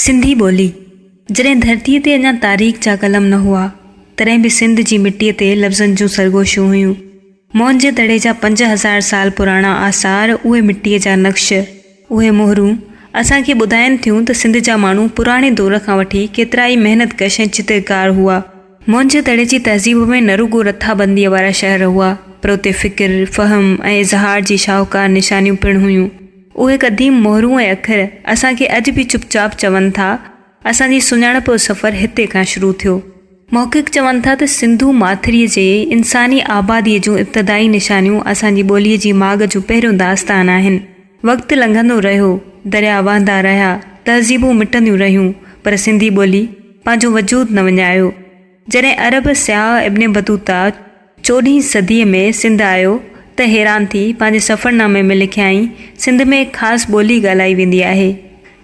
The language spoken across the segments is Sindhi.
سنڌي ٻولي، جڏهن ڌرتيء تي اڃا تاريخ جا قلم نه هئا، تڏهن به سنڌ جي مٽيء تي لفظن جون سرگوشيون هيون. موهن جي دڙي جا 5000 سال پراڻا آثار، اهي مٽيء جا نقش، اهي مهرون، اسان کي ٻڌائين ٿيون ته سنڌ جا ماڻهو پراڻي دور کان وٺي ڪيترا ئي محنت ڪش ۽ چترڪار هئا. موهن جي دڙي جي تهذيب ۾ نه رڳو رٿابنديء وارا شهر هئا، پر اتي فڪر، فهم ۽ اظهار جي شاهوڪار نشانيون پڻ هيون. اهي قديم مهرون ۽ اکر اسان کي اڄ به چپ چاپ چون ٿا، اسان جي سڃاڻپ جو سفر هتي کان شروع ٿيو. محقق چون ٿا ته سنڌو ماٿريء جي انساني آباديء جون ابتدائي نشانيون اسان جي ٻوليء جي ماڳ جو پهريون داستان آهن. وقت لنگهندو رهيو، درياء وهندا رهيا، تهذيبون مٽنديون رهيون، پر سنڌي ٻولي پنهنجو وجود نه وڃايو. جڏهن عرب سياح ابن بطوطه چوڏهين صديء ۾ سنڌ آيو ته حيران ٿي پنهنجي سفرنامي ۾ لکيائين، سنڌ ۾ هڪ خاص ٻولي ڳالهائي ويندي آهي،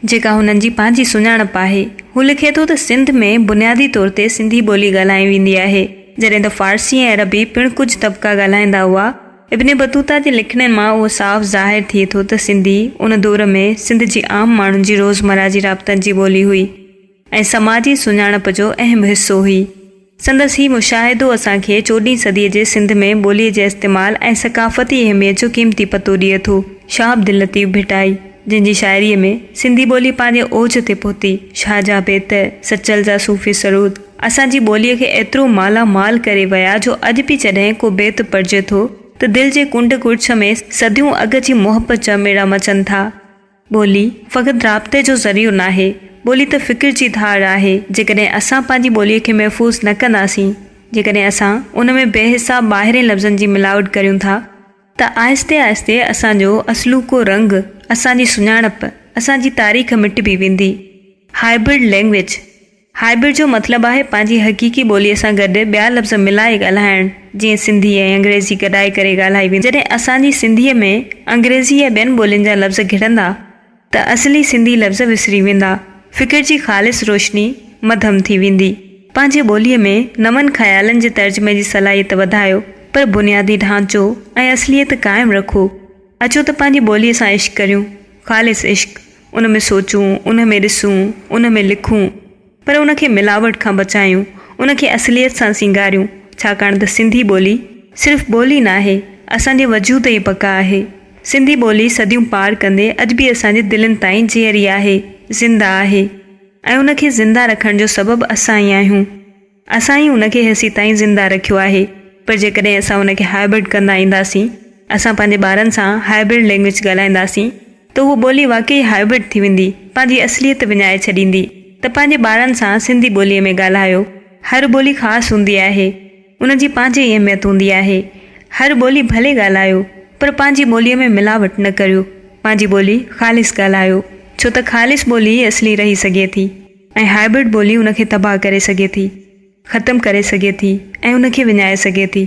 جيڪا هنن جي پنهنجي سڃاڻپ آهي. هو لکي ٿو ته سنڌ ۾ بنيادي طور تي سنڌي ٻولي ڳالهائي ويندي آهي، جڏهن ته فارسي ۽ عربي پڻ ڪجهه طبقا ڳالهائيندا هئا. ابن بطوطه جي لکڻين مان اهو صاف ظاهر ٿئي ٿو ته سنڌي ان دور ۾ سنڌ جي عام ماڻهن جي روزمره جي رابطن جي ٻولي هئي ۽ سماجي سڃاڻپ جو اهم حصو هئي. سندس هي مشاهدو اسان کي چوڏهين صديء جي سنڌ ۾ ٻوليء جي استعمال ۽ ثقافتي اهميت جو قيمتي پتو ڏئي ٿو. شاهه عبداللطيف ڀٽائي، جنهن جي شاعريء ۾ سنڌي ٻولي پنهنجي اوج تي پهتي، شاهه جا بيت، سچل جا صوفي سرود، اسان جي ٻوليء کي ايترو مالا مال ڪري ويا جو اڄ به جڏهن ڪو بيت پڙهجي ٿو ته دل جي ڪنڊ ڪڙڇ ۾ صديون اڳ جي محبت جا ميڙا مچن ٿا. ٻولي فقط رابطي جو ذريعو ناهي، ٻولي ته فڪر جي ڌار آهي، جيڪڏهن اسان پنهنجي ٻوليء کي محفوظ نه ڪنداسين، جيڪڏهن اسان ان ۾ بي حساب ٻاهرين لفظن جي ملاوٽ ڪريون ٿا ته آهستي آهستي اسان جو اصلوڪو رنگ، اسان جي سڃاڻپ، اسان جي تاريخ مٽبي ويندي. هائبرڊ لينگويج، هائبرڊ جو مطلب آهي پنهنجي حقيقي ٻوليء سان گڏ ٻيا لفظ ملائي ڳالهائڻ، جيئن سنڌي ۽ انگريزي گڏائي ڪري ڳالهائي ويندي. جڏهن اسان جي سنڌيء ۾ انگريزي يا ٻين ٻولين جا لفظ گهڙندا ته اصلي سنڌي لفظ وسري ويندا، فڪر جي خالص روشني مڌم ٿي ويندي. پنهنجي ٻوليء ۾ نون خيالن جي ترجمي جي صلاحيت وڌايو، پر بنيادي ڍانچو ۽ اصليت قائم رکو. اچو ته پنهنجي ٻوليء سان عشق ڪريون، خالص عشق، ان ۾ سوچون، ان ۾ ڏسون، ان ۾ لکون، پر ان کي ملاوٽ کان بچايون، ان کي اصليت سان سينگاريون، ڇاڪاڻ ته سنڌي ٻولي صرف ٻولي ناهي، اسان جي وجود ئي بقا آهي. سنڌي ٻولي صديون پار ڪندي اڄ به اسان جي دلين تائين جيئري آهي، زنده آهي ۽ ان کي زنده رکڻ جو سبب اسان ئي آهيون. اسان ئي ان کي هيسيتائين زنده رکيو آهي پر جيڪڏهن اسان ان کي هائبرڊ ڪندا اينداسين، اسان پنهنجي ٻارن سان هائبرڊ لينگويج ڳالهائينداسين ته اهو ٻولي واقعي هائبرڊ ٿي ويندي، پنهنجي اصليت وڃائي ڇڏيندي ته پنهنجي ٻارن سان سنڌي ٻوليء ۾ ڳالهايو. هر ٻولي خاص هوندي آهي، ان جي پنهنجي اهميت هوندي آهي. هر ٻولي ڀلي ڳالهايو پر پنهنجي ٻوليء ۾ ملاوٽ نه ڪريو، پنهنجي ٻولي خالص ڳالهايو، ڇو ته خالص ٻولي ئي اصلي رهي سگهي ٿي. ۽ هائبرڊ ٻولي ان کي تباهه ڪري سگهي ٿي، ختم ڪري سگهي ٿي ۽ ان کي وڃائي سگهي ٿي.